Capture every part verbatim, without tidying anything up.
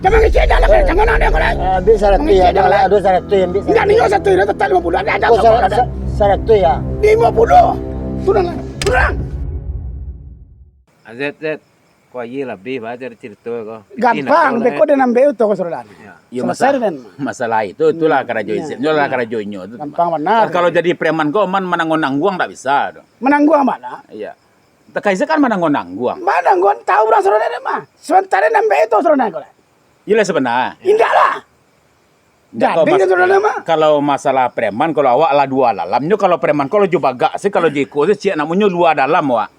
Jangan ngecek dah lah, jangan ada kau lah. Ah, ambil saratuih ya, dah lah, ado saratuih, ambil saratuih. Indak, ni saratuih dah, tetap lima puluh. Ada, ada, kau saratuih ya? Lima puluh. Turun lah, turun. Azet, Zet. Kau aye lah, bih, bah, cari cerita kau. Gampang, beko den ambil tu, kau suruh lah. Ya. Yo, selesai masalah, den. Masalah itu, itulah karajo Izet. Itulah karajo inyo tu. Gampang bana. Kalau jadi preman kau, man manangguang-nangguang tak bisa tu. Manangguang bana? Iya. Takah Izet kan manangguang-nangguang. Manangguang tahu urang suruh den mah. Sementara den ambil tu suruh den kau lah. Iyolah sebenarnya. Indak lah. Indak, kalau masalah preman, kalau awak lah dua dalam. Nyo kalau preman, kalau jo bagak se, kalau jo iko se, ciek namonyo lua dalam awak.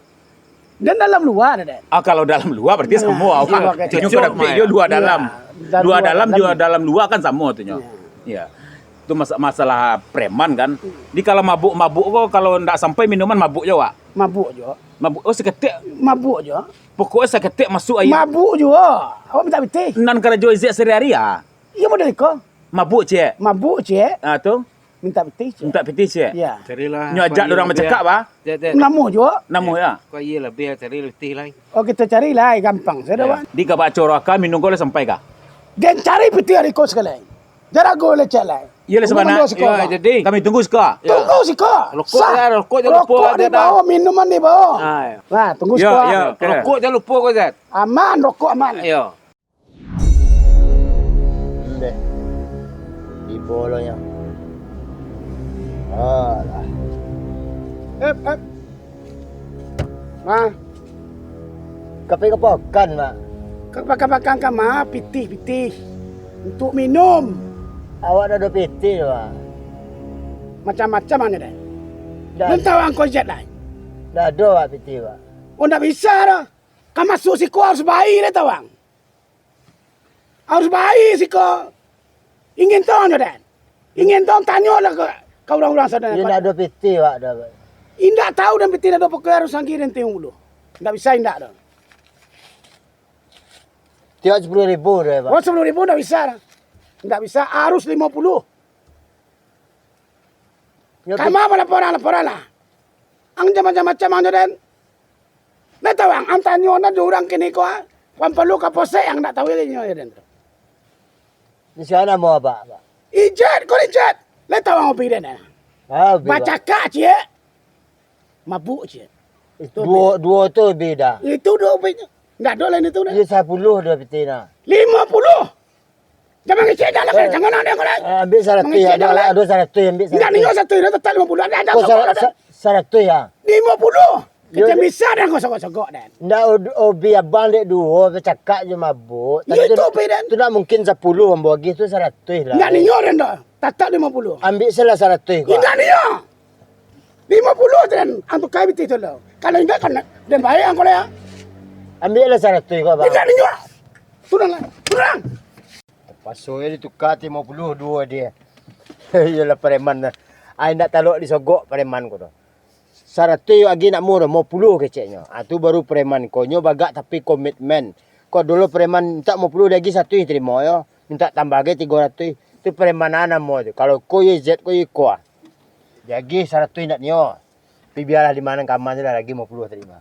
Dan dalam lua ado, Den. Ah, kalau dalam lua berarti samo awak. Cocok, iyo, lua dalam. Lua dalam, lua dalam, lua kan samo tu nyo. Iya. Tu mas-, masalah preman kan. Di kalau mabuk-mabuk ko, kalau ndak sampai minuman, mabuk jo awak. Mabuk jo. Mabuk, oh, saketek. Mabuk jo. Pokoknyo saketek masuk aia. Mabuk juo. Awak mintak pitih. Nan karajo Izet sehari-hari, ah. Iyo, model iko. Mabuk ciek. Mabuk ciek. Ah, tu. Mintak pitih ciek. Mintak pitih ciek. Iya. Carilah. Nyo ajak urang bacakak, bah. Namuah juo. Namuah, ya. Kau iyo lah, bia cari pitih lai. Oh, kito cari lai, gampang sajo, Wan. Di ka bacoroakan, minum kau lah sampai ka? Den cari pitih ari ko sakali. Jarago lecek lai. Iyo lah, sabana. Kami tunggu siko. Tunggu siko. Rokok jan lupo. Rokok di bawah, minuman di bawah. Ah, iyo. Nah, tunggu siko. Rokok jan lupo ko, Zet. Aman, rokok aman. Iyo. Ndeh. Di bolonyo. Alah. Hep, hep. Ma. Ka pai ka pokan, Mak? Ka pokan-pokan ka ma, pitih-pitih. Untuak minum. Awak ndak ado pitih, Mak. Macam-macam anyo deh. Ndak. Alun tau angko Izet lai? Ndak ado, Mak, pitih, Mak. Oh, ndak bisa doh. Ka masuak siko harus bai deh, tawang. Harus bai siko. Ingin tau nyo, Den. Ingin tau, tanyolah ka, ka urang-urang sadonyo. Indak ado pitih, Wak, dah. Indak tau den pitih ndak ado, pokoknyo harus anggi den tiung dulu. Ndak bisa indak doh. Tiok sapuluah ribu doh, Pak. Oh, sapuluah ribu ndak bisa doh. Ndak bisa, harus limo puluah. Nyo. Kama balaporan-laporan lah. Ang jan macam-macam ang jo den. Ndak tau ang, ang tanyo ndak jo urang kini ko, ah. Wan palu ka posek ang ndak tau inyo jo den tu. Di sinan namo abak, Pak? Izet, ko Izet. Ndak tau ang hobi den, ah. Ah, hobi, Pak. Bacakak ciek. Mabuk ciek. Duo, duo tu hobi dah. Itu duo hobi. Ndak ado lain itu dah. Iyo, sapuluah duo pitih nah. Limo puluah. Jan mangecek dah lah, eh, jangan ado ko lai. Ah, ambiak saratuih, ado, ado saratuih, ambiak saratuih. Indak, saratuih dah, tetap limo puluah. Ado, ado, ko sara-, sa-, saratuih, ya? Limo puluah. Kecek bisa dah kau sogok-sogok, Dan. Ndak, ob-, obi abang dek duo, bacakak jo mabuk. Iyo, itu obi, Dan. Tu ndak mungkin sapuluah ambo agih tu, saratuih lah. Indak nio, Dan, dah. Tatap limo puluah. Ambiak salah saratuih ko. Indak nio. Limo puluah tu, Dan. Ang tukai pitih tu lo. Kalau indak kan, den baik ang ko lai, ya. Ambiaklah saratuih ko, Bang. Indak nio. Turunlah. Turun. Tapaso se dituka limo puluah duo dia. Iyolah preman tu. Ai, ndak talok disogok preman ko tu. Saratuih agih ndak murah, limo puluah keceknyo. Ah, tu baru preman ko. Nyo bagak tapi komitmen. Ko dulu preman mintak limo puluah, diagih saratuih tarimo yo. Mintak tambah agih tigo ratuih. Tu preman a namo tu. Kalau ko yo Z, ko yo iko a. Diagih saratuih ndak nio. Tapi bialah di ma nan ka aman se lah, lagi limo puluah tarimo.